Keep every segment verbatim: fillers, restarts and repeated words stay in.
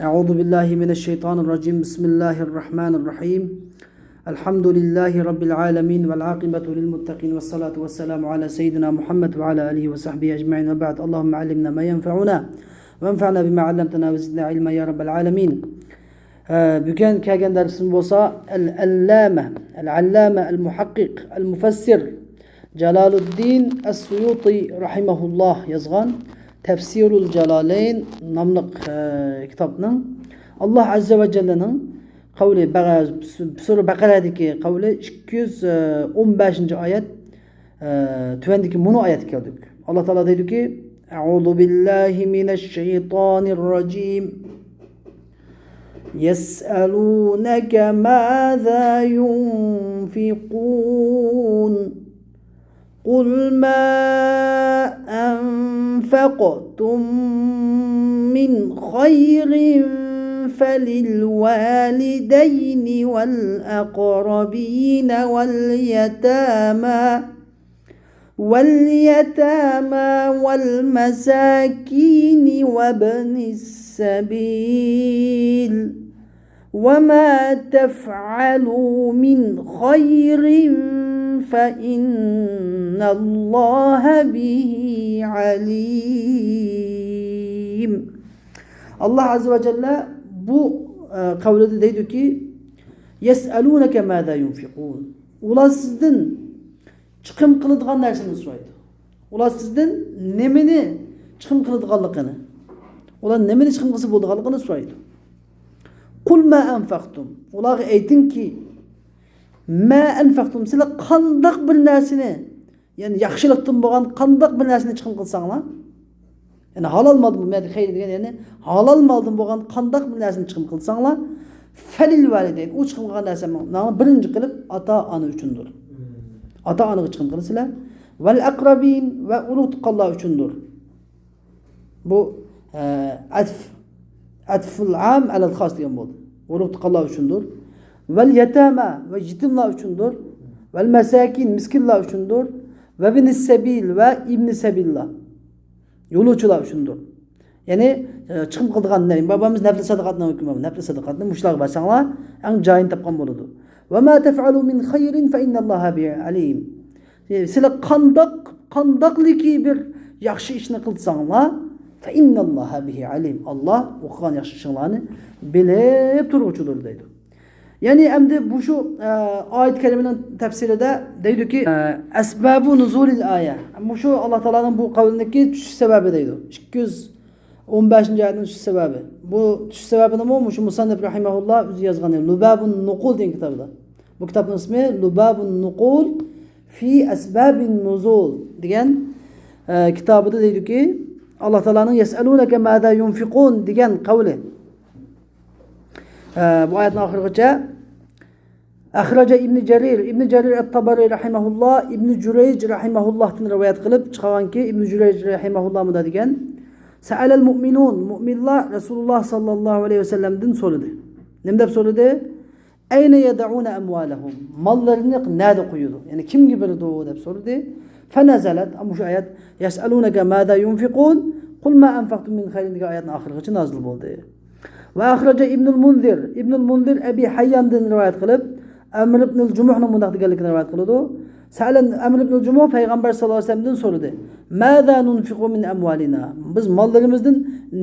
أعوذ بالله من الشيطان الرجيم. بسم الله الرحمن الرحيم. الحمد لله رب العالمين، والعاقبة للمتقين، والصلاة والسلام على سيدنا محمد وعلى آله وصحبه أجمعين. وبعد، اللهم علمنا ما ينفعنا، وانفعنا بما علمتنا، وزدنا علما يا رب العالمين. ئە، بۈگۈن كەلگەن دەرسىمىز بولسا، ئەل-، ئەللامە، ئەل-ئەللامە، ئەل-مۇھەققىق، ئەل-مۇفەسسىر جالالۇددىن ئەس-سۇيۇتى رەھىمەھۇللاھ يازغان تەفسىرۇل جالالەين ناملىق، ئە، كىتابنىڭ، ئاللاھ ئەززە ۋە جەللەنىڭ قەۋلى، بەغە-، سۇرە بەقەرەدىكى قەۋلى، ئىككى يۈز ئون بەشىنچى ئايەت، ئە، تۆۋەندىكى مۇنۇ ئايەتكە كەلدۇق. ئاللاھ تائالا دەيدۇكى، أعوذ بالله من الشيطان الرجيم. يسألونك ماذا ينفقون. قل ما أنفقتم من خير فللوالدين والأقربين واليتامى، واليتامى والمساكين وابن السبيل، وما تفعلوا من خير فإن الله به عليم. ئاللاھ ئەززە ۋە جەللە بۇ، ئە، قەۋلىدە دەيدۇكى، يسألونك ماذا ينفقون. ئۇلار سىزدىن چىقىم قىلىدىغان نەرسىنى سورايدۇ. ئۇلار سىزدىن نېمىنى چىقىم قىلىدىغانلىقىنى، ئۇلار نېمىنى چىقىم قىلسا بولىدىغانلىقىنى سورايدۇ. قل ما أنفقتم. ئۇلارغا ئېيتىڭكى، ما أنفقتم، سىلەر قانداق بىر نەرسىنى، يەنى ياخشىلىقتىن بولغان قانداق بىر نەرسىنى چىقىم قىلساڭلار، يەنى ھالال مالدىن، بۇ يەردە خەير دېگەن، يەنى ھالال مالدىن بولغان قانداق بىر نەرسىنى چىقىم قىلساڭلار، فللوالدين، ئۇ چىقىم قىلغان نەرسە ماڭا بىرىنچى قىلىپ ئاتا-ئانا ئۈچۈندۇر. ئاتا-ئانىغا چىقىم قىلىسىلەر. والأقربين، ۋە ئۇرۇق تۇغقانلار ئۈچۈندۇر. بۇ، ئە، ئەتف، ئەتفۇل ئام ئەلەل خاس دېگەن بولدى. ئۇرۇق تۇغقانلار ئۈچۈندۇر. واليتامى، ۋە يېتىملار ئۈچۈندۇر. والمساكين، مىسكىنلار ئۈچۈندۇر. وابن السبيل، ۋە ئىبنى سەبىللار، يولۇچىلار ئۈچۈندۇر. يەنى، ئە، چىقىم قىلىدىغان، نە-، بابامىز نەپلى سەدىقاتنىڭ ھۆكمى بار، نەپلى سەدىقاتنى مۇشۇلارغا بەرسەڭلار، ئەڭ جايىنى تاپقان بولىدۇ. وما تفعلوا من خير فإن الله به عليم. سىلەر قانداق، قانداقلىكى بىر ياخشى ئىشنى قىلساڭلار، فإن الله به عليم. ئاللاھ ئۇ قىلغان ياخشى ئىشىڭلارنى بىلىپ تۇرغۇچىدۇر دەيدۇ. يەنى ئەمدى بۇ شۇ، ئە، ئايەت كەرىمىنىڭ تەپسىرىدە دەيدۇكى، ئە، أسباب نزول الآية. مۇشۇ ئاللاھ تائالانىڭ بۇ قەۋلىنىڭكى چۈشۈش سەۋەبى دەيدۇ. ئىككى يۈز ئون بەشىنچى ئايەتنىڭ چۈشۈش سەۋەبى. بۇ چۈشۈش سەۋەبىنىمۇ مۇشۇ مۇسەننىف رەھىمەھۇللاھ ئۆزى يازغان، لۇبابۇن نۇقۇل دېگەن كىتابىدا. بۇ كىتابنىڭ ئىسمى لۇبابۇن نۇقۇل في أسباب النزول دېگەن، ئە، كىتابىدا دەيدۇكى، ئاللاھ تائالانىڭ يسألونك ماذا ينفقون دېگەن قەۋلى. ئە، بۇ ئايەتنىڭ ئاخىرىغىچە، أخرج ابن جرير، ئىبنى جەرىر ئەت-تەبەرى رەھىمەھۇللاھ، ئىبنى جۇرەيج رەھىمەھۇللاھتىن رىۋايەت قىلىپ چىقارغانكى، ئىبنى جۇرەيج رەھىمەھۇللاھ مۇنداق دېگەن، سەئەلەل مۇئمىنۇن، مۇئمىنلار رەسۇلۇللاھ ساللاللاھۇ ئەلەيھى ۋەسەللەمدىن سورىدى. نېمە دەپ سورىدى؟ أين يضعون أموالهم، ماللىرىنى نەدە قويىدۇ؟ يەنى كىمگە بېرىدۇ دەپ سورىدى. فنزلت، مۇشۇ ئايەت، يسألونك ماذا ينفقون، قل ما أنفقتم من خير دېگەن ئايەتنىڭ ئاخىرىغىچە نازىل بولدى. وأخرج ابن المنذر، ئىبنۇل مۇنزىر ئەبى ھەيياندىن رىۋايەت قىلىپ، ئەمر ئىبنۇل جۇمۇھنىڭ مۇنداق دېگەنلىكىنى رىۋايەت قىلىدۇ. سەئەلە، ئەمر ئىبنۇل جۇمۇھ پەيغەمبەر ساللاللاھۇ ئەلەيھى ۋەسەللەمدىن سورىدى. ماذا ننفق من أموالنا؟ بىز ماللىرىمىزدىن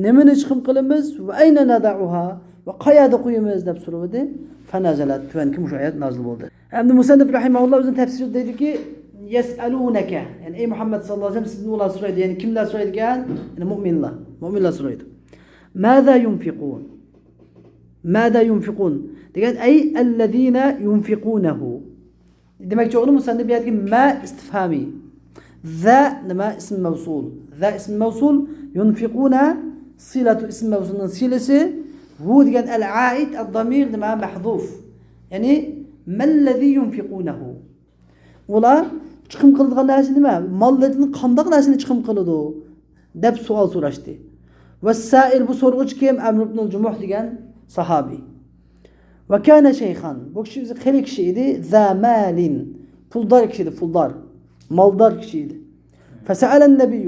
نېمىنى چىقىم قىلىمىز؟ وأين نضعها؟ ۋە قەيەردە قويىمىز؟ دەپ سورىدى. فنزلت، تۆۋەنكى مۇشۇ ئايەت نازىل بولدى. ئەمدى مۇسەننىف رەھىمەھۇللاھ ئۆزىنىڭ تەپسىرىدە دەيدۇكى، يسألونك، يەنى ئەي مۇھەممەد ساللاللاھۇ ئەلەيھى ۋەسەللەم، سىزدىن ئۇلار سورايدۇ. يەنى كىملەر سورايدىكەن؟ يەنى مۇئمىنلار. مۇئمىنلار سورايدۇ. ماذا ينفقون؟ ماذا ينفقون دېگەن، أي الذين ينفقونه. دېمەكچى بولغىنى، مۇسەننىف بۇ يەردىكى ما ئىستىفھامى. ذا نېمە؟ ئىسم مەۋسۇل. ذا ئىسم مەۋسۇل، ينفقون صلة، ئىسم مەۋسۇلنىڭ سىلىسى. ھۇ دېگەن ئەل ئائىد، ئەد دامىر نېمە؟ مەھزۇف. يەنى، ما الذي ينفقونه. ئۇلار چىقىم قىلىدىغان نەرسە نېمە؟ ماللىرىدىن قانداق نەرسىنى چىقىم قىلىدۇ؟ دەپ سوئال سوراشتى. والسائل، بۇ سورىغۇچى كىم؟ ئەمر ئىبنۇل جۇمۇھ دېگەن ساھابى. وكان شيخا، بۇ كىشى ئۆزى قېرى كىشى ئىدى. ذا مال، پۇلدار كىشى ئىدى، پۇلدار، مالدار كىشى ئىدى. فسأل النبي،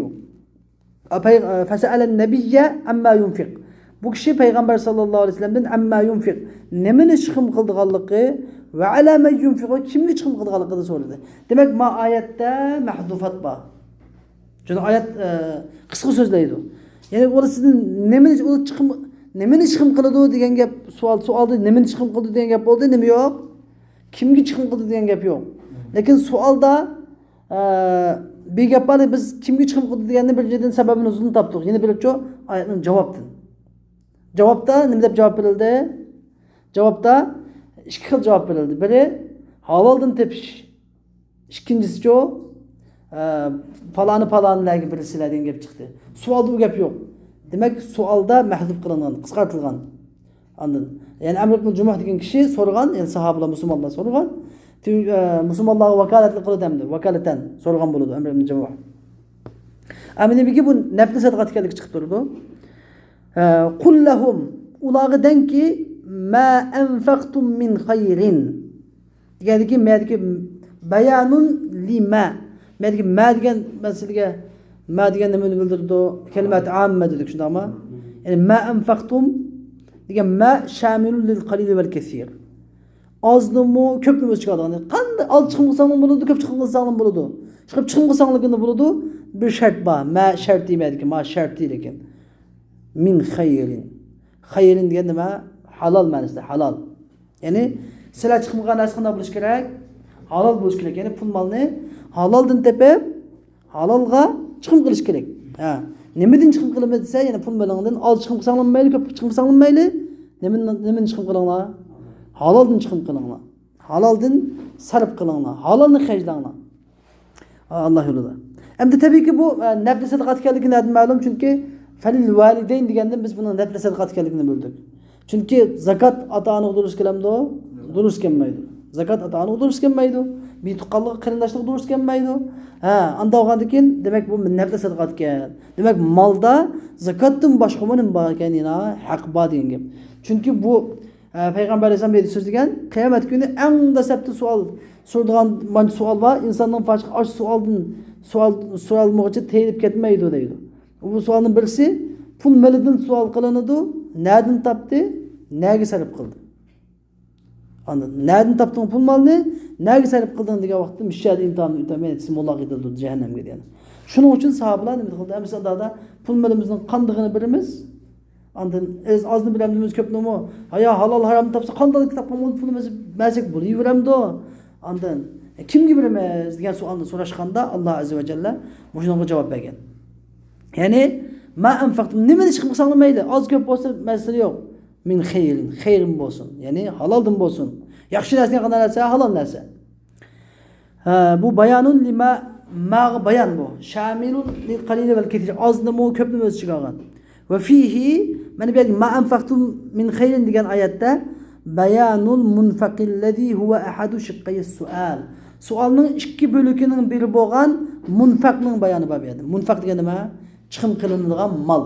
فسأل النبي عما ينفق. بۇ كىشى پەيغەمبەر ساللاللاھۇ ئەلەيھى ۋەسەللەمدىن ئەمما يۇنفىق، نېمىنى چىقىم قىلىدىغانلىقى ۋە ئەلا مەن يۇنفىق، ۋە كىمگە چىقىم قىلىدىغانلىقىنى سورىدى. دېمەك، ما ئايەتتە مەھزۇفات بار. چۈنكى ئايەت، ئە، قىسقا سۆزلەيدۇ. يەنى ئۇلار سىزدىن نېمىنى، ئۇلار چىقىم، نېمىنى چىقىم قىلىدۇ دېگەن گەپ، سوئال، سوئالدا نېمىنى چىقىم قىلىدۇ دېگەن گەپ بولدى، نېمە يوق؟ كىمگە چىقىم قىلىدۇ دېگەن گەپ يوق. لېكىن سوئالدا، ئە، بىر گەپ بار، بىز كىمگە چىقىم قىلىدۇ دېگەننى بىرىنچىدىن سەۋەبىنى نۇزۇلىنى تاپتۇق. يەنە بىرىچۇ ئايەتنىڭ جاۋابتىن. جاۋابتا نېمە دەپ جاۋاب بېرىلدى؟ جاۋابتا ئىككى خىل جاۋاب بېرىلدى. بىرى ھالالدىن تېپىش. ئىككىنچىسىچۇ، ئە، پالانى پالانىلەرگە بېرىسىلەر دېگەن گەپ چىقتى. سوئالدا ئۇ گەپ يوق. دېمەك، سوئالدا مەھزۇپ قىلىنغان، قىسقارتىلغان. ئاندىن، يەنى ئەمر ئىبن جۇمۇھ دېگەن كىشى سورىغان، يەنى ساھابىلار، مۇسۇلمانلار سورىغان. تۈ-، ئە، مۇسۇلمانلارغا ۋاكالەتلىك قىلىدۇ ئەمدى. ۋاكالەتەن سورىغان بولىدۇ ئەمر ئىبن جۇمۇھ. ئەمدى نېمىگە بۇ نەپلى سەدىقە ئىكەنلىكى چىقىپ تۇرىدۇ. ئە، قۇل لەھۇم، ئۇلارغا دەڭكى، ما ئەنفەقتۇم مىن خەيرىن. دېگەندىكى، مەدىكى بەيانۇن لىمە. مەدىكى مە دېگەن مەسىلىگە، مە دېگەن نېمىنى بىلدۈرىدۇ؟ كەلىمەت ئاممە دېدۇق، شۇنداقمۇ؟ يەنى ما ئەنفەقتۇم دېگەن مە شامىلۇن لىل قەلىلى ۋەل كەسىر. ئازنىمۇ، كۆپنىمۇ ئۆز ئىچىگە ئالىدىغان. قانداق ئاز چىقىم قىلساڭمۇ بولىدۇ، كۆپ چىقىم قىلساڭمۇ بولىدۇ. شۇ قىلىپ چىقىم قىلساڭلىكىنى بولىدۇ. بىر شەرت بار. ما شەرتى مەدىكى، ما شەرتى لېكىن. مىن خەيرىن. خەيرىن دېگەن نېمە؟ ھالال مەنىسىدە، ھالال. يەنى سىلەر چىقىم قىلغان نەرسە قانداق بولۇشى كېرەك؟ ھالال بولۇشى كېرەك. يەنى پۇل مالنى ھالالدىن تېپىپ، ھالالغا چىقىم قىلىش كېرەك. ھە. نېمىدىن چىقىم قىلىمىز دېسە، يەنى پۇل مېلىڭدىن ئاز چىقىم قىلساڭلارمۇ مەيلى، كۆپ چىقىم قىلساڭلارمۇ مەيلى. نېمىدىن، نېمىدىن چىقىم قىلىڭلار؟ ھالالدىن چىقىم قىلىڭلار. ھالالدىن سەرپ قىلىڭلار. ھالالنى خەجلەڭلار. ئاللا يولىدا. ئەمدى تەبىئىيكى بۇ، ئە، نەپلى سەدىقات ئىكەنلىكى نەدىن مەلۇم؟ چۈنكى فەلىل ۋالىدەين دېگەندىن بىز بۇنىڭ نەپلى سەدىقات ئىكەنلىكىنى بىلدۇق. چۈنكى زاكات ئاتا-ئانىغا دۇرۇس كېلەمدۇ؟ دۇرۇس كەلمەيدۇ. زاكات ئاتا-ئانىغا دۇرۇس كەلمەيدۇ. بىر تۇغقانلىققا، قېرىنداشلىققا دۇرۇس كەلمەيدۇ. ھە، ئاندا بولغاندىكىن، دېمەك، بۇ نەپلى سەدىقات ئىكەن. دېمەك، مالدا زاكاتتىن باشقىمۇ نېمە بار ئىكەن، يەنە ھەق بار دېگەن گەپ. چۈنكى بۇ، ئە، پەيغەمبەر ئەلەيھىسسالام بۇ يەردە سۆزلىگەن، قىيامەت كۈنى ئەڭ دەسلەپتە سوئال سورىدىغان مانچە سوئال بار. ئىنساننىڭ پاچىقى ئاش سوئالدىن، سوئال سورالمىغۇچە تېيىلىپ كەتمەيدۇ دەيدۇ. بۇ سوئالنىڭ بىرسى، پۇل مېلىدىن سوئال قىلىنىدۇ، نەدىن تاپتى، نەگە سەرپ قىلدى؟ ئاندىن، نەدىن تاپتىڭ پۇل مالنى، نەگە سەرپ قىلدىڭ دېگەن ۋاقىتتا، مۇشۇ يەردە ئىمتىھاندىن ئۆتەلمەي، سىز موللاغا يېتىلىدۇ، جەھەننەمگە دېگەن. شۇنىڭ ئۈچۈن ساھابىلار نېمە قىلدى؟ ئەمىسە دادا، پۇل مېلىمىزنىڭ قاندىقىنى بېرىمىز؟ ئاندىن ئاز-، ئازنى بېرەمدىمىز، كۆپنىمۇ؟ ھايا، ھالال ھارامنى تاپسا، قانداق كىتاب قالمىغان پۇلىمىزنى بەرسەك بولۇۋېرەمدۇ؟ ئاندىن، ئە، كىمگە بېرىمىز دېگەن سوئالنى سوراشقاندا، ئاللا ئەززە ۋە جەللە مۇشۇنىڭغا جاۋاب بەرگەن. يەنى، ما ئەنفەقتۇم، نېمىنى چىقىم قىلساڭلار مەيلى، ئاز كۆپ بولسا مەسىلە يوق. مىن خەيرىن، خەيرىن بولسۇن. يەنى ھالالدىن بولسۇن. ياخشى نەرسە، قانداق نەرسە؟ ھالال نەرسە. ھە، بۇ بايانۇن لىما، ماغا بايان بۇ. شامىلۇن لىل قەلىلى ۋەل كەسىر. ئازنىمۇ، كۆپنىمۇ ئۆز ئىچىگە ئالغان. ۋە فىھى، مانا بۇ يەردە ما ئەنفەقتۇم مىن خەيرىن دېگەن ئايەتتە بايانۇل مۇنفەقىللەزى ھۇۋە ئەھەدۇ شىققەيس سۇئال. سوئالنىڭ ئىككى بۆلىكىنىڭ بىرى بولغان مۇنفەقنىڭ بايانى بار بۇ يەردە. مۇنفەق دېگەن نېمە؟ چىقىم قىلىنىدىغان مال.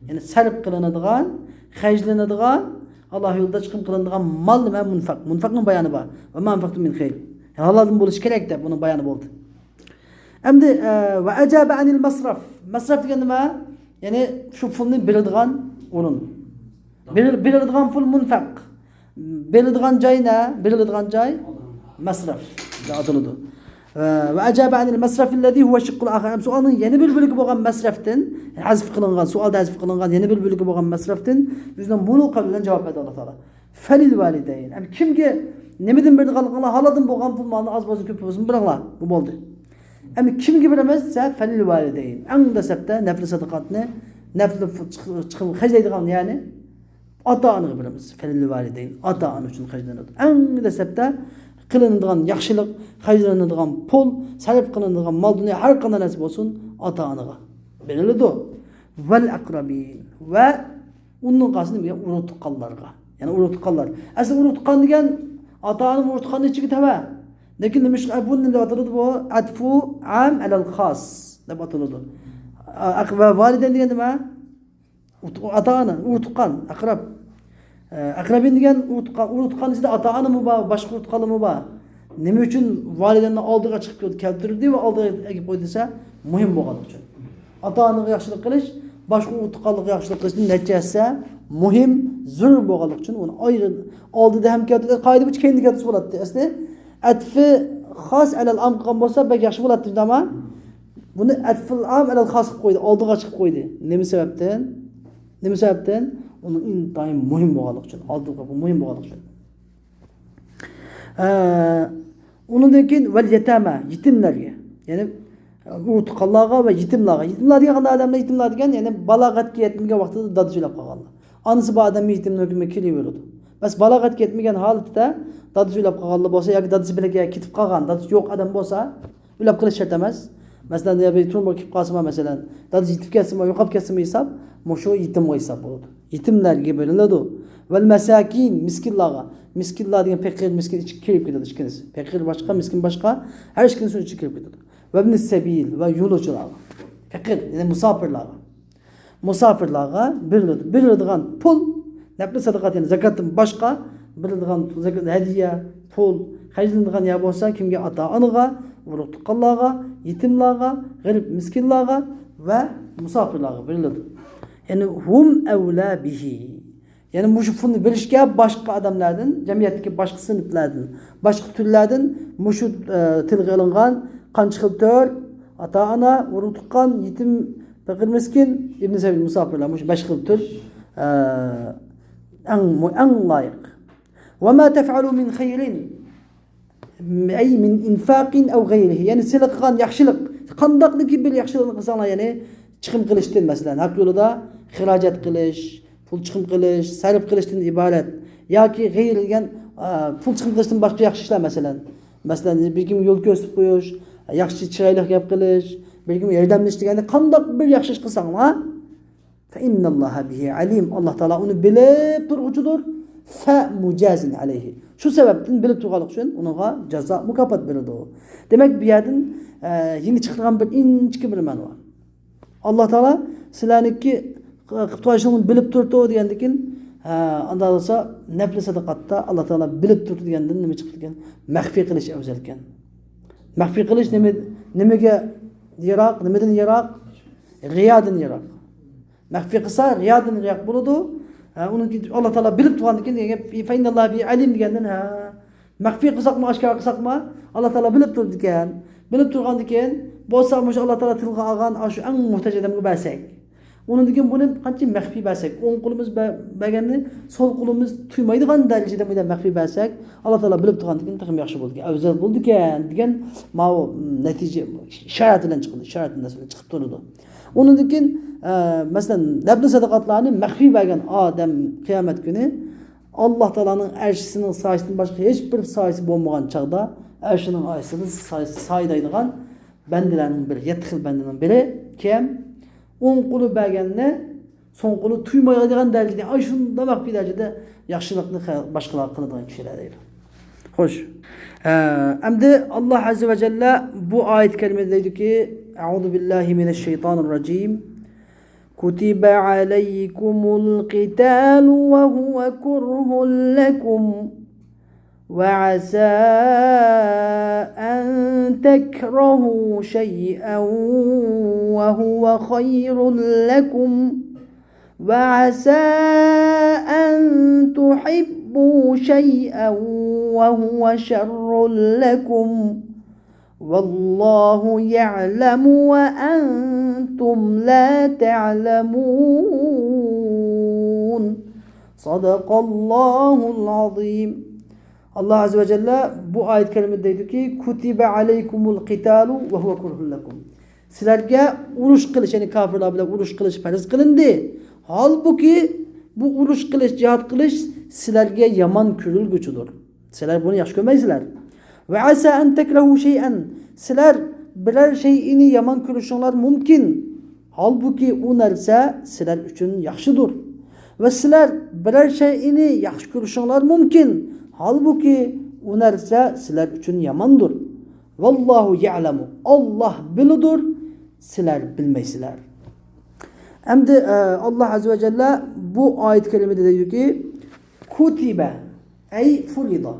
يەنى سەرپ قىلىنىدىغان، خەجلىنىدىغان، ئاللا يولىدا چىقىم قىلىنىدىغان مال نېمە؟ مۇنفەق. مۇنفەقنىڭ بايانى بار. ۋە ما ئەنفەقتۇم مىن خەير. ھالالدىن بولۇشى كېرەك دەپ بۇنىڭ بايانى بولدى. ئەمدى، ئە، ۋە ئەجابە ئەنىل مەسرەف. مەسرەف دېگەن نېمە؟ يەنى شۇ پۇلنى بېرىدىغان ئورۇن. بېرىل-، بېرىلىدىغان پۇل مۇنفەق. بېرىلىدىغان جاي نە؟ بېرىلىدىغان جاي مەسرەف دەپ ئاتىلىدۇ. ۋە، ۋە ئەجابە ئەنىل مەسرەفىللەزى ھۇۋە شىققۇل ئاخىر. ھەم سوئالنىڭ يەنە بىر بۆلىكى بولغان مەسرەفتىن، ھەزف قىلىنغان، سوئالدا ھەزف قىلىنغان يەنە بىر بۆلىكى بولغان مەسرەفتىن بىزنىڭ مۇنۇ قەۋل بىلەن جاۋاب بەردى ئاللا تائالا. فەلىل ۋالىدەين. ئەمدى كىمگە نېمىدىن بېرىدىغانلىقىڭلار، ھالالدىن بولغان پۇل مالنى ئاز بولسۇن، كۆپ بولسۇن، بېرىڭلار. بۇ بولدى. ئەمدى كىمگە بېرىمىز دېسە، فەلىل ۋالىدەين. ئەڭ دەسلەپتە نەپلى سەدىقاتنى، نەپلى چىق-، چىقىم خەجلەيدىغان، يەنى ئاتا-ئانىغا بېرىمىز. فەلىل ۋالىدەين. ئاتا-ئانا ئۈچۈن خەجلىنىدۇ. ئەڭ دەسلەپتە قىلىنىدىغان ياخشىلىق، خەجلىنىدىغان پۇل، سەرپ قىلىنىدىغان مال-دۇنيا، ھەر قانداق نەرسە بولسۇن، ئاتا-ئانىغا بېرىلىدۇ. ۋەل ئەقرەبىن. ۋە ئۇنىڭ قالسا نېمىگە؟ ئۇرۇق تۇغقانلارغا. يەنى ئۇرۇق تۇغقانلار. ئەسلى ئۇرۇق تۇغقان دېگەن ئاتا-ئانىمۇ ئۇرۇق تۇغقاننىڭ ئىچىگە تەۋە. لېكىن نېمە ئۈچۈن بۇ نېمە دەپ ئاتىلىدۇ بۇ؟ ئەتفۇ ئام ئەلەل خاس دەپ ئاتىلىدۇ. ئە-، ئەق-، ۋە ۋالىدەين دېگەن نېمە؟ ئۇت-، ئاتا-ئانا، ئۇرۇق تۇغقان، ئەقرەب. ئە، ئەقرەبىن دېگەن ئۇرۇق تۇغقان، ئۇرۇق تۇغقان ئىچىدە ئاتا-ئانىمۇ بار، باشقا ئۇرۇق تۇغقانلارمۇ بار. نېمە ئۈچۈن ۋالىدەينىڭ ئالدىغا چىقىپ كەلتۈردى ۋە ئالدىغا ئەكىپ قويدى دېسە، مۇھىم بولغانلىقى ئۈچۈن. ئاتا-ئانىغا ياخشىلىق قىلىش باشقا ئۇرۇق تۇغقانلىققا ياخشىلىق قىلىشتىن نەچچە ھەسسە مۇھىم، زۆرۈر بولغانلىقى ئۈچۈن ئۇنى ئايرىم ئالدىدا ھەم كەلتۈردى. قائىدە بويىچە كەينىدە كەلتۈرسە بولاتتى. ئەسلى ئەتفى خاس ئەلەل ئام قىلغان بولسا بەك ياخشى بولاتتى، ئەمما بۇنى ئەتفىل ئام ئەلەل خاس قىلىپ قويدى، ئالدىغا چىقىپ قويدى. نېمە سەۋەبتىن؟ نېمە سەۋەبتىن؟ ئۇنىڭ ئىنتايىن مۇھىم بولغانلىقى ئۈچۈن، ئالدىغا مۇھىم بولغانلىقى ئۈچۈن. ئە، ئۇنىڭدىن كېيىن ۋەل يەتامە، يېتىملەرگە. يەنى ئۇرۇق تۇغقانلارغا ۋە يېتىملارغا. يېتىملار دېگەن قانداق ئادەملەر؟ يېتىملار دېگەن، يەنى بالاغەتكە يەتمىگەن ۋاقتىدا دادىسى ئۆلۈپ قالغانلار. ئانىسى بار ئادەم يېتىمنىڭ ھۆكمىگە كېلىۋېرىدۇ. بەس، بالاغەتكە يەتمىگەن ھالىتىدە دادىسى ئۆلۈپ قالغانلار بولسا ياكى دادىسى بىلەن كېتىپ قالغان، دادىسى يوق ئادەم بولسا، ئۆلۈپ قېلىش شەرت ئەمەس. مەسىلەن، يا بىر تۈرمىگە كېلىپ قالسىمۇ، مەسىلەن، دادىسى يېتىپ كەتسىمۇ، يوقاپ كەتسىمۇ ھېساب، مۇشۇ يېتىمغا ھېساب بولىدۇ. يېتىملەرگە بېرىلىدۇ. ۋەل مەساكىن، مىسكىنلارغا. مىسكىنلار دېگەن پېقىر، مىسكىن ئىچىگە كىرىپ كېتىدۇ ئىككىلىسى. پېقىر باشقا، مىسكىن باشقا، ھەر ئىككىلىسى ئىچىگە كىرىپ كېتىدۇ. ۋەبنى سەبىل، ۋە يولۇچىلارغا. پېقىر، يەنى مۇساپىرلارغا. مۇساپىرلارغا بېرىلىدۇ. بېرىلىدىغان پۇل، نەپلى سەدىقات، يەنى زاكاتتىن باشقا بېرىلىدىغان زاكات، ھەدىيە، پۇل، خەجلىنىدىغان يا بولسا كىمگە؟ ئاتا-ئانىغا، ئۇرۇق-تۇغقانلارغا، يېتىملارغا، غېرىب مىسكىنلارغا ۋە مۇساپىرلارغا بېرىلىدۇ. يەنى ھۇم ئەۋلا بىھى. يەنى مۇشۇ پۇلنى بېرىشكە باشقا ئادەملەردىن، جەمئىيەتتىكى باشقا سىنىپلاردىن، باشقا تۈرلەردىن مۇشۇ، ئە، تىلغا ئېلىنغان قانچە خىل تۈر، ئاتا-ئانا، ئۇرۇق-تۇغقان، يېتىم، پېقىر-مىسكىن، ئىبن سەبىل، مۇساپىرلار، مۇشۇ بەش خىل تۈر، ئە، ئەڭ مۇ-، ئەڭ لايىق. ۋە ما تەفئەلۇ مىن خەيرىن، ئەي مىن ئىنفاقىن ئەۋ غەيرىھى. يەنى سىلەر قىلغان ياخشىلىق، قانداقلىكى بىر ياخشىلىقنى قىلساڭلار، يەنى چىقىم قىلىشتىن، مەسىلەن، ھەق يولىدا خىراجەت قىلىش، پۇل چىقىم قىلىش، سەرپ قىلىشتىن ئىبارەت ياكى غەيرى دېگەن، ئا، پۇل چىقىم قىلىشتىن باشقا ياخشى ئىشلار، مەسىلەن، مەسىلەن، بىر كىم يول كۆرسىتىپ قويۇش، ياخشى چىرايلىق گەپ قىلىش، بىر كىم ياردەملىشىش دېگەندە قانداق بىر ياخشى ئىش قىلساڭلار، فَإِنَّ اللَّهَ بِهِ عَلِيمٌ. ئاللا تائالا ئۇنى بىلىپ تۇرغۇچىدۇر. فَمُجَازٍ عَلَيْهِ. شۇ سەۋەبتىن بىلىپ تۇرغانلىقى ئۈچۈن ئۇنىڭغا جازا، مۇكاپات بېرىدۇ. دېمەك، بۇ يەردىن، ئە، يېڭى چىقىدىغان بىر ئىنچىكە بىر مەنە بار. ئاللا تائالا سىلەرنىڭكى قىلىپ تۇرغانلىقىڭلارنى بىلىپ تۇرۇپتۇ دېگەندىكىن، ئە، ئاندا بولسا نەپلى سەدىقاتتا ئاللا تائالا بىلىپ تۇرۇپتۇ دېگەندىن نېمە چىقىپتىكەن؟ مەخپىي قىلىش ئەۋزەلكەن. مەخپىي قىلىش نېمە، نېمىگە يىراق، نېمىدىن يىراق؟ رىيادىن يىراق. مەخپىي قىلسا، رىيادىن يىراق بولىدۇ. ھە، ئۇنىڭكى ئاللا تائالا بىلىپ تۇرغاندىكىن دېگەن گەپ، فەئىننەللاھە بىھى ئەلىم دېگەندىن، ھە. مەخپىي قىلساقمۇ، ئاشكارا قىلساقمۇ، ئاللا تائالا بىلىپ تۇرىدىكەن. بىلىپ تۇرغاندىكىن، بولسا مۇشۇ ئاللا تائالا تىلغا ئالغان، ئاشۇ ئەڭ موھتاج ئادەمگە بەرسەك. ئۇنىڭدىن كېيىن بۇنى قانچە مەخپىي بەرسەك، ئوڭ قولىمىز بە-، بەرگەننى سول قولىمىز تۇيمايدىغان دەرىجىدە بۇنداق مەخپىي بەرسەك، ئاللا تائالا بىلىپ تۇرغاندىكىن تېخىمۇ ياخشى بولىدىكەن، ئەۋزەل بولىدىكەن دېگەن ماۋۇ نەتىجە ئىشارەت بىلەن چىقىدۇ، ئىشارەت بىلەن چىقىپ تۇرىدۇ. ئۇنىڭدىن كېيىن، ئە، مەسىلەن، نەپلى سەدىقاتلارنى مەخپىي بەرگەن ئادەم قىيامەت كۈنى ئاللا تائالانىڭ ئەرشىسىنىڭ سايىسىدىن باشقا ھېچ بىر سايىسى بولمىغان چاغدا، ئەرشىنىڭ ئايىسىدا سايىسى سايىدايدىغان بەندىلەرنىڭ بىرى، يەتتە خىل بەندىنىڭ بىرى كىم؟ ئوڭ قولى بەرگەننى سوڭ قولى تۇيمايدىغان دەرىجىدە، ئاي، شۇنداق مەخپىي دەرىجىدە ياخشىلىقنى خە-، باشقىلارغا قىلىدىغان كىشىلەر دەيدۇ. خوش. ئە، ئەمدى ئاللا ئەززە ۋە جەللە بۇ ئايەت كەرىمىدە دەيدۇكى، أعوذ بالله من الشيطان الرجيم. كتب عليكم القتال وهو كره لكم وعسى أن تكرهوا شيئا وهو خير لكم وعسى أن تحبوا شيئا وهو شر لكم والله يعلم وأنتم لا تعلمون. صدق الله العظيم. ئاللا ئەززە ۋە جەللە بۇ ئايەت كەرىمىدە دەيدۇكى، كۇتىبە ئەلەيكۇمۇل قىتالۇ ۋە ھۇۋە كۇرھۇن لەكۇم. سىلەرگە ئۇرۇش قىلىش، يەنى كاپىرلار بىلەن ئۇرۇش قىلىش پەرز قىلىندى. ھالبۇكى، بۇ ئۇرۇش قىلىش، جىھاد قىلىش سىلەرگە يامان كۆرۈلگۈچىدۇر. سىلەر بۇنى ياخشى كۆرمەيسىلەر. ۋە ئەسا ئەن تەكرەھۇ شەيئەن. سىلەر بىرەر شەيئىنى يامان كۆرۈشۈڭلار مۇمكىن. ھالبۇكى، ئۇ نەرسە سىلەر ئۈچۈن ياخشىدۇر. ۋە سىلەر بىرەر شەيئىنى ياخشى كۆرۈشۈڭلار مۇمكىن. ھالبۇكى، ئۇ نەرسە سىلەر ئۈچۈن ياماندۇر. ۋاللاھۇ يەلەمۇ. ئاللا بىلىدۇر، سىلەر بىلمەيسىلەر. ئەمدى، ئە، ئاللا ئەززە ۋە جەللە بۇ ئايەت كەرىمىدە دەيدۇكى، كۇتىبە، ئەي فۇرىدا.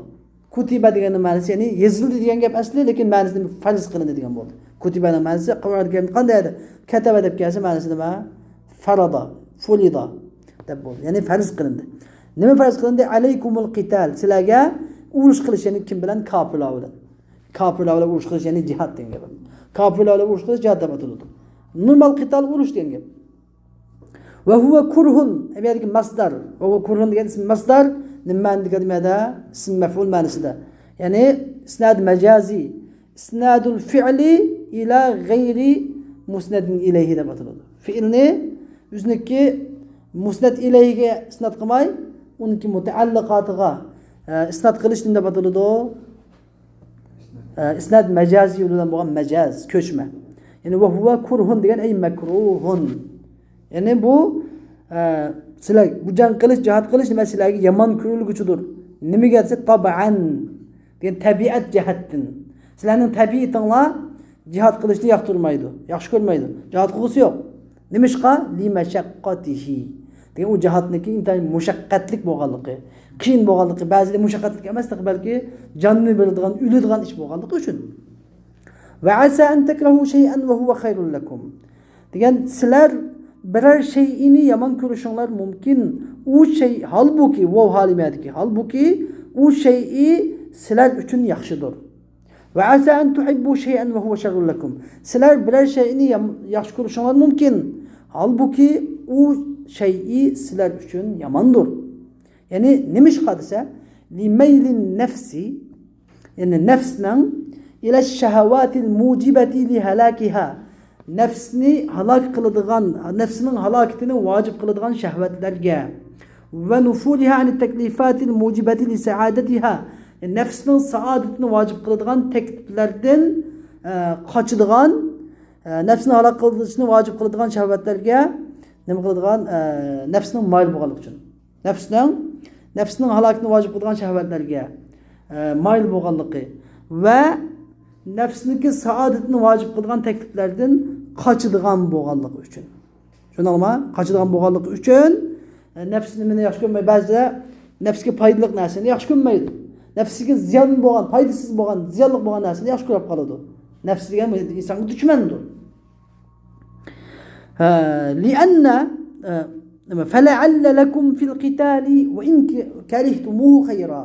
كۇتىبە دېگەننىڭ مەنىسى، يەنى يېزىلدى دېگەن گەپ ئەسلى، لېكىن مەنىسى فەرز قىلىندى دېگەن بولدى. كۇتىبەنىڭ مەنىسى قۇرئان كەرىمدە قانداق ئەدى؟ كەتەبە دەپ كەلسە مەنىسى نېمە؟ فَرَضَ، فُرِضَ دەپ بولدى. يەنى پەرز قىلىندى. نېمە پەرز قىلىندى؟ عَلَيْكُمُ الْقِتَالُ، سىلەرگە ئۇرۇش قىلىش، يەنى كىم بىلەن؟ كاپىرلار بىلەن. كاپىرلار بىلەن ئۇرۇش قىلىش، يەنى جىھاد دېگەن گەپ. كاپىرلار بىلەن ئۇرۇش قىلىش جىھاد دەپ ئاتىلىدۇ. نورمال قىتال ئۇرۇش دېگەن گەپ. وَهُوَ كُرْهٌ، ئەمەلىيەتتىكى ماسدار. وَهُوَ كُرْهٌ دېگەن ئىسمى ماسدار. نېمە مەنىدە؟ نېمىدە؟ ئىسم مەفئۇل مەنىسىدە. يەنى ئىسناد مەجازىي. إسناد الفعل إلى غير مسند إليه دەپ ئاتىلىدۇ. فېئىلنى ئۆزىنىڭكى مۇسنەد ئىلەيھىگە ئىسناد قىلماي، ئۇنىڭكى مۇتەئەللىقاتىغا، ئە، ئىسناد قىلىش نېمە دەپ ئاتىلىدۇ؟ ئە، ئىسناد مەجازىي يولى بىلەن بولغان مەجاز، كۆچمە. يەنى، وَهُوَ كُرْهٌ دېگەن، ئەي مەكرۇھۇن. يەنى بۇ، ئە، سىلەر بۇ جەڭ قىلىش، جىھاد قىلىش نېمە سىلەرگە يامان كۆرۈلگۈچىدۇر. نېمىگە دېسە، تەبئەن دېگەن تەبىئەت جەھەتتىن. سىلەرنىڭ تەبىئىتىڭلار جىھاد قىلىشنى ياقتۇرمايدۇ، ياخشى كۆرمەيدۇ. جىھاد قىلغۇسى يوق. نېمىشقا؟ لِمَشَقَّتِهِ دېگەن ئۇ جىھادنىڭكى ئىنتايىن مۇشەققەتلىك بولغانلىقى، قىيىن بولغانلىقى، بەزىدە مۇشەققەتلىك ئەمەس، بەلكى جاننى بېرىدىغان، ئۆلىدىغان ئىش بولغانلىقى ئۈچۈن. وَعَسَىٰ أَن تَكْرَهُوا شَيْئًا وَهُوَ خَيْرٌ لَكُمْ دېگەن، سىلەر بىرەر شەيئىنى يامان كۆرۈشۈڭلار مۇمكىن. ئۇ شەي، ھالبۇكى، ۋاۋ ھالىمەدىكى، ھالبۇكى، ئۇ شەيئى سىلەر ئۈچۈن ياخشىدۇر. وَعَسَىٰ أَن تُحِبُّوا شَيْئًا وَهُوَ شَرٌّ لَكُمْ سىلەر بىرەر شەيئىنى يام-، ياخشى كۆرۈشۈڭلار مۇمكىن. ھالبۇكى، ئۇ شەيئى سىلەر ئۈچۈن ياماندۇر. يەنى نېمىشقا دېسە، لِمَيْلِ النَّفْسِ يەنى نەپسنىڭ إِلَى الشَّهَوَاتِ الْمُوجِبَةِ لِهَلَاكِهَا نەپسنى ھالاك قىلىدىغان، نەپسنىڭ ھالاكىتىنى ۋاجىپ قىلىدىغان شەھۋەتلەرگە، وَنُفُورِهَا عَنِ التَّكْلِيفَاتِ الْمُوجِبَةِ لِسَعَادَتِهَا نەپسنىڭ سائادىتىنى ۋاجىپ قىلىدىغان تەكلىپلەردىن، ئە، قاچىدىغان، ئە، نەپسنى ھالاك قىلىشنى ۋاجىپ قىلىدىغان شەھۋەتلەرگە نېمە قىلىدىغان؟ ئە، نەپسنىڭ مايىل بولغانلىقى ئۈچۈن. نەپسنىڭ، نەپسنىڭ ھالاكىتىنى ۋاجىپ قىلىدىغان شەھۋەتلەرگە، ئە، مايىل بولغانلىقى ۋە نەپسنىڭكى سائادىتىنى ۋاجىپ قىلىدىغان تەكلىپلەردىن قاچىدىغان بولغانلىقى ئۈچۈن. چۈشەندىڭلارمۇ؟ قاچىدىغان بولغانلىقى ئۈچۈن، ئە، نەپس نېمىنى ياخشى كۆرمەي، بەزىدە نەپسكە پايدىلىق نەرسىنى ياخشى كۆرمەيدۇ. نەپسىگە زىيان بولغان، پايدىسىز بولغان، زىيانلىق بولغان نەرسىنى ياخشى كۆرۈپ قالىدۇ. نەپس دېگەن ئىنسانغا دۈشمەندۇر. ھە، لِئَنَّ، ئە، نېمە، فَلَعَلَّ لَكُمْ فِي الْقِتَالِ وَإِنْ كَرِهْتُمُوهُ خَيْرًا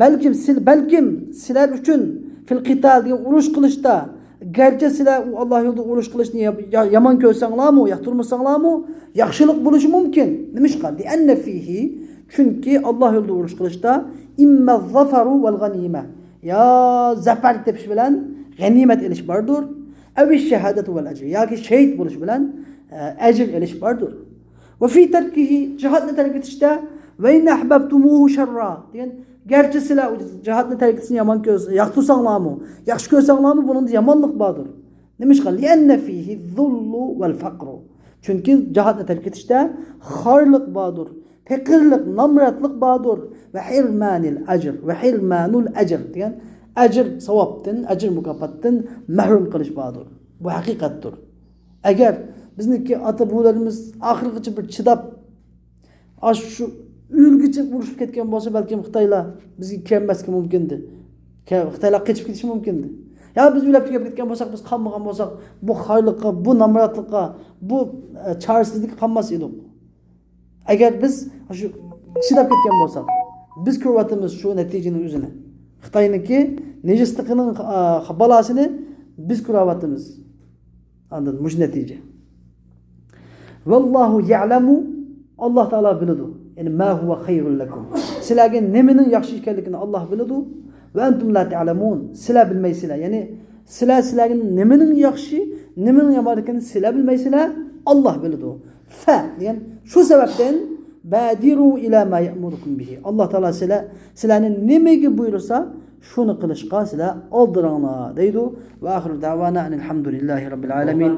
بەلكىم سىل-، بەلكىم سىلەر ئۈچۈن فِي الْقِتَالِ دېگەن ئۇرۇش قىلىشتا، گەرچە سىلەر ئۇ ئاللا يولىدا ئۇرۇش قىلىشنى يا-، يا-، يامان كۆرسەڭلارمۇ، ياقتۇرمىساڭلارمۇ، ياخشىلىق بولۇشى مۇمكىن. نېمىشقا؟ لِئَنَّ فِيهِ چۈنكى ئاللا يولىدا ئۇرۇش قىلىشتا إِمَّا الظَّفَرُ وَالْغَنِيمَةُ يا زەپەر تېپىش بىلەن غەنىيمەت ئېلىش باردۇر. أَوِ الشَّهَادَةُ وَالْأَجْرُ ياكى شېھىت بولۇش بىلەن، ئە، ئەجىر ئېلىش باردۇر. وَفِي تَرْكِهِ جىھادنى تەرك ئېتىشتە، وَإِنْ أَحْبَبْتُمُوهُ شَرًّا دېگەن، گەرچە سىلەر جىھادنى تەرك ئېتىشنى يامان كۆرس-، ياقتۇرساڭلارمۇ، ياخشى كۆرسەڭلارمۇ، بۇنىڭدا يامانلىق باردۇر. نېمىشقا؟ لِئَنَّ فِيهِ الذُّلُّ وَالْفَقْرُ چۈنكى جىھادنى تەرك ئېتىشتە خارلىق باردۇر، پېقىرلىق، نامراتلىق باردۇر ۋە حِرْمَانِ الْأَجْرِ، ۋە حِرْمَانُ الْأَجْرِ دېگەن ئەجىر ساۋابتىن، ئەجىر مۇكاپاتتىن مەھرۇم قىلىش باردۇر. بۇ ھەقىقەتتۇر. ئەگەر بىزنىڭكى ئاتا بوۋىلىرىمىز ئاخىرغىچە بىر چىداپ، ئاشۇ ئۆلگۈچە ئۇرۇشۇپ كەتكەن بولسا، بەلكىم خىتايلار بىزگە كىرمەسلىكى مۇمكىن ئىدى. كە-، خىتايلار قېچىپ كېتىشى مۇمكىن ئىدى. يا بىز ئۆلۈپ تۈگەپ كەتكەن بولساق، بىز قالمىغان بولساق، بۇ خارلىققا، بۇ نامراتلىققا، بۇ، ئە، چارىسىزلىككە قالماس ئىدۇق. ئەگەر بىز شۇ چىداپ كەتكەن بولساق، بىز كۆرۈۋاتىمىز شۇ نەتىجىنىڭ ئۆزىنى. خىتاينىڭكى نىجىسلىقىنىڭ، ئا، بالاسىنى بىز كۆرۈۋاتىمىز. ئاندىن مۇشۇ نەتىجە. وَاللَّهُ يَعْلَمُ ئاللا تائالا بىلىدۇ. يەنى مَا هُوَ خَيْرٌ لَكُمْ سىلەرگە نېمىنىڭ ياخشى ئىكەنلىكىنى ئاللا بىلىدۇ. وَأَنْتُمْ لَا تَعْلَمُونَ سىلەر بىلمەيسىلەر. يەنى سىلەر، سىلەرگە نېمىنىڭ ياخشى، نېمىنىڭ يامانلىقىنى سىلەر بىلمەيسىلەر، ئاللا بىلىدۇ. فَ دېگەن شۇ سەۋەبتىن بَادِرُوا إِلَىٰ مَا يَأْمُرُكُمْ بِهِ ئاللا تائالا سىلەر، سىلەرنى نېمىگە بۇيرۇسا، شۇنى قىلىشقا سىلەر ئالدىراڭلار دەيدۇ. وَآخِرُ دَعْوَانَا أَنِ الْحَمْدُ لِلَّهِ رَبِّ الْعَالَمِينَ.